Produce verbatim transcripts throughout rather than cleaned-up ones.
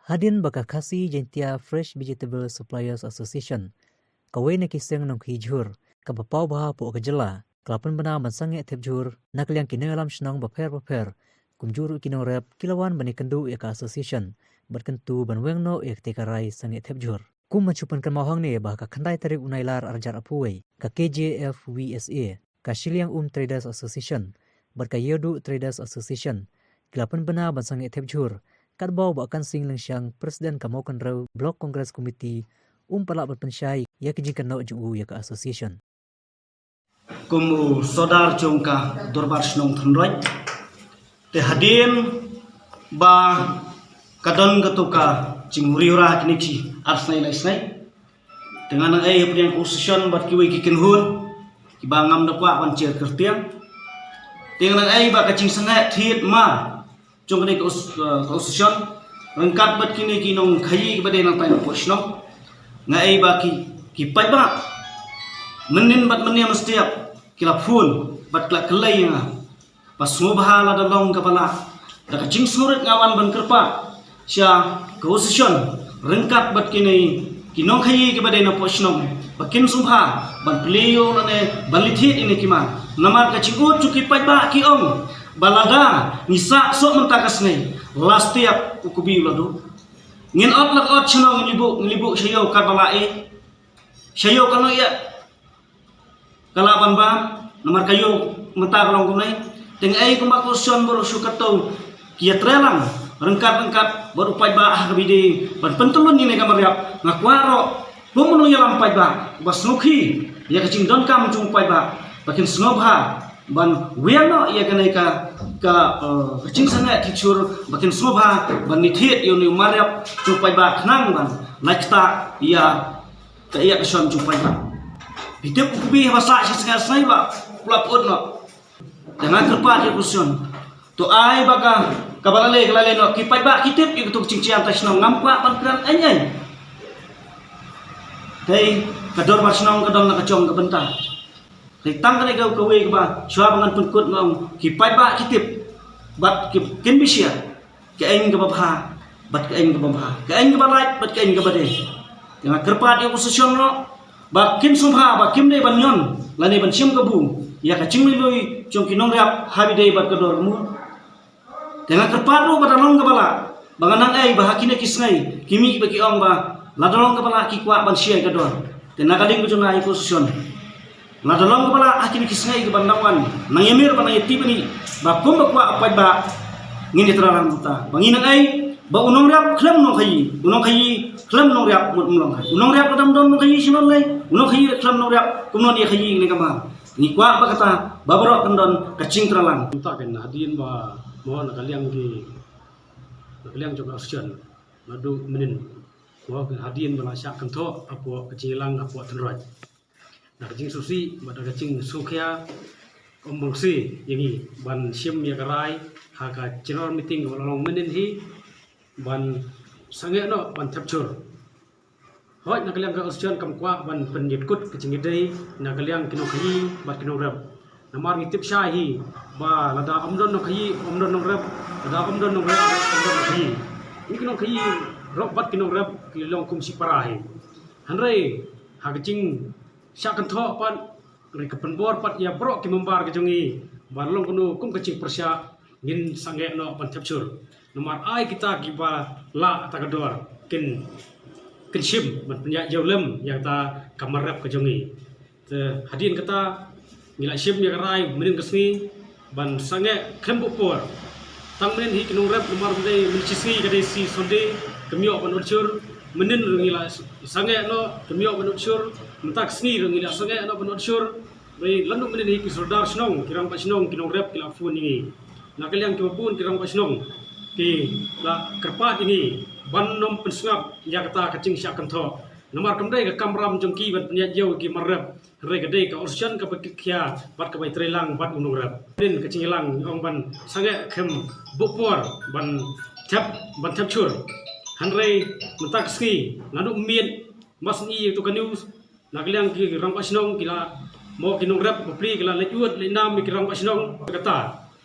Hadien ba ka Khasi Jaintia Fresh Vegetable Suppliers Association, kawei na ki seng nongkhaïi jhur kaba paw bha hapoh ka jylla, ka la pynbna ban sangeh thep jhur na ka liang ki nongïalam shnong bapher bapher, kumjuh ruh ki nongrep ki la wan ban ïakynduh ïa ka association bad kyntu ban weng noh ïa katei ka rai sangeh thep jhur. Kum ban shu pynkynmaw hangne ba ha ka khyndai tarik u Nailar arhajar arphew wei, ka K J F V S A, ka Shilliang Um Traders Association bad ka Ïewduh Traders Association ki la pynbna ban sangeh thep jhur, katba u Bah Kansing Lyngshang, President ka Mawkynrew Block Congress Committee, um pat lah ban pynshai ïa ka jingkynnoh jong u ïa ka association. Kum u sordar jong ka Dorbar Shnong Thynroit, te hadien ba ka don kato ka jinguri ura kine ki ar sngi lai sngi, te nga nang ai hapdeng ka association bad kiwei ki kynhun kiba ngam da kwah ban jer kyrtiang. Te nga nang ai ba ka jingsangeh thied mar jong kane ka os-, eh, ka association, ryngkat bad kine ki nongkhaïi kiba dei nangtai napoh shnong, nga ai ba ki, ki paidbah mynnin bad mynnin mynstep ki la phone bad ki la kylli ïa nga ba sngewbha lada long kaba lah, da ka jingsngewrit nga wan ban kyrpad sha ka association ryngkat bad kine ki nongkhaïi kiba dei napoh shnong ba kin sngewbha ban plie ïa u lane ban leit thied ïa kine ki mar. Namar ka jingud jong ki paidbah ki ong ba lada ngi sah soh mynta ka sngi, last step u kbi u la duh. Ngin ot la ka ot shnong, ngin leit buh, ngin leit buh sha ïew katba lah eh. Sha ïew ka nang ïa ka lah ban bam, namar ka ïew mynta ka long kumne. Te nga ai kumba ka association baroh shu katto ki ïatreilang ryngkat ryngkat bad u paidbah ha kaba ïadei ban pyntyllun ïa kane ka mariap. Nga kwah ruh kum u nongïalam paidbah ba sngewkhia ïa ka jingdonkam jong u paidbah ba kin sngewbha ban wiang noh ïa kane ka, ka, eh, ka jingsangeh thep jhur, ba kin sngewbha ban leit thied ïa une u mariap jong u paidbah khnang ban lait ktah ïa ka ïa ka shon jong u paidbah. Phi tip u kbi haba sah shi sngi ar sngi ba u la pyut noh. Te nga kyrpad ïa ka association, to ai ba ka, kaba la leh ka la leh noh, ki paidbah ki tip ïa kato ka jingshaniah shnong, ngam kwah ban kren eiei. Te ka dorbar shnong ka don la ka jong ka bynta. Te tang kane ka kawei kaba shuwa ba ngan pynkut nga ong, ki paidbah ki tip bad ki, kin bishar kaei kaba bha bad kaei kaba bha, kaei kaba lait bad kaei kaba dei. Te nga kyrpad ïa ka association ruh ba kin sngewbha, ba kim dei ban ñion lane ban shim kabu ïa ka jingluilui jong ki nongrep ha ba ïadei bad ka dor ka mut. Te nga kyrpad ruh ba lada long kaba lah, ba nga nang ai ba ha kine ki sngi ki mih ba ki ong ba lada long kaba lah ki kwah ban share ka dor. Te na ka liang ka jong nga ïa ka association, lada long kaba lah ha kine ki sngi kiban dang wan, nang ïamir bad nang ïatip ïa ngi ba kumba kwah u paidbah ngin ïatreilang kumta. Ba ngi nang ai ba u nongrep khlem nongkhaïi, u nongkhaïi khlem nongrep, mut ym long. U nongriap lada ym don nongkhaïi, shu don lei? U nongkhaïi khlem nongrep, kumno un ïakhaïi kane ka mar? Ngi kwah ba kata ba baroh kan don ka jingtreilang. Mynta kan hadien ba mo na ka liang ki, na ka liang jong ka association, naduh mynnin, mo hadien ba la shah kynthoh hapoh ka jingïalang hapoh Thynroit, na ka jingsngewsih bad na ka jingsngewkhia, ym bang shisha ïa ngi ban shim ïa ka rai ha ka general meeting kaba la long mynnin hi ban sangeh noh ban thep jhur. Hooid, na ka liang ka association kam kwah ban pynïaid kut ka jingïadei na ka liang ki nongkhaïi bad ki nongrep. Namar ngi tip shai hi ba lada ym don nongkhaïi, ym don nongrep, lada ym don nongrep, ym don nongkhaïi. Ngi ki nongkhaïi ruh bad ki nongrep ki long kum shi para hi. Hynrei ha ka jingshah kynthoh pat, ngi ka pynbor pat ïa baroh ki member ka jong ngi ba long kumno kum ka jingpyrshah ngin sangeh noh ban thep jhur. Namar ai kita kiba lah kata ka dor kin, kin shim ban pynïaid jew lem ïa kata ka mar rep ka jong ngi. Te hadien kata ngi la shim ïa ka rai mynnin ka sngi ban sangeh khlem buh por. Tang mynnin hi ki nongrep namar mynta mynta shi sngi ka dei shi Sunday, kim ïoh ban ut jhur. Mynnin ruh ngi la sangeh noh, kim ïoh ban ut jhur. Mynta ka sngi ruh ngi la sangeh noh ban ut jhur. Hynrei lano mynnin hi ki sordar shnong, ki rangbah shnong, ki nongrep ki la phone ïa ngi. Na ka liang kiba bun ki rangbah shnong ki la kyrpad ïa ngi ban nym pynsngap ïa kata ka jingshah kynthoh. Namar kam dei ka kamram jong ki ban pynïaid jew ki mar rep. Hynrei ka dei ka association kaba khia bad kaba ïatreilang bad u nongrep. Rin ka jingïalang ong ban sangeh khlem buh por ban thep, ban thep jhur. Hynrei mynta ka sngi naduh mynmiet ba sngewthuh ïa ka news, na ka liang ki rangbah shnong ki la, mo ki nongrep bapli ki la leit ud leit nam ïa ki rangbah shnong kata.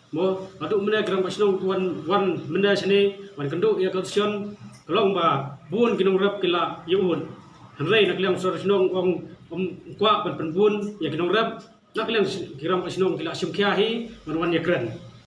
Mo, haduh mynne ki rangbah shnong ki wan, wan mynne shane, wan kynduh ïa ka association. ka long ba bun ki nongrep ki la ïa ud. Hynrei na ka liang u sor shnong ong ym kwah ban pynbun ïa ki nongrep. Na ka liang ki rangbah shnong ki la shim khia hi ban wan ïa kren.